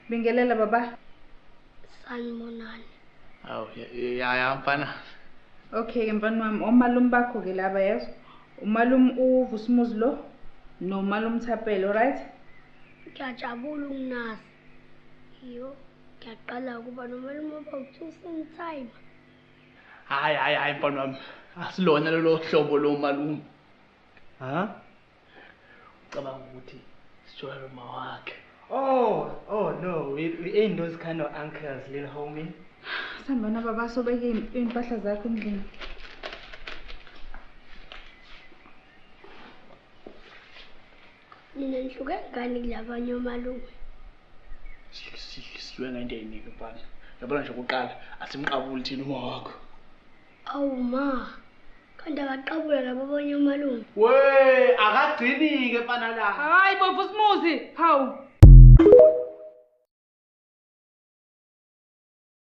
Bingelela baba. Sanibonani. Awu ya mfana. Okay mfana wami, omalume bakho ke laba yazo. Umalume uVusumuzi lo nomalume Thapelo, right? Ngiyajabula ukunazi. Iyo, ngiyaqala ukuba nomalume abawu-2 same time. Hayi hayi hayi mfana wami. Asilona lolo hlobo lo malume. Ha? Ucabanga ukuthi sijola noma wakhe. Oh no, we ain't those kind of uncles, little homie. Sambana baba sobeke impahla zakho endlini. Nina nihluke ngani kulabanye omalume? Siwe ngento eyiningi mfana. Yabona nje kuqala asimqabuli thina uma wakho. Awu ma, kanti akaqabula labo abanye omalume. We, akagcini ke mfana la. Hayi bo Vusumuzi, hawu.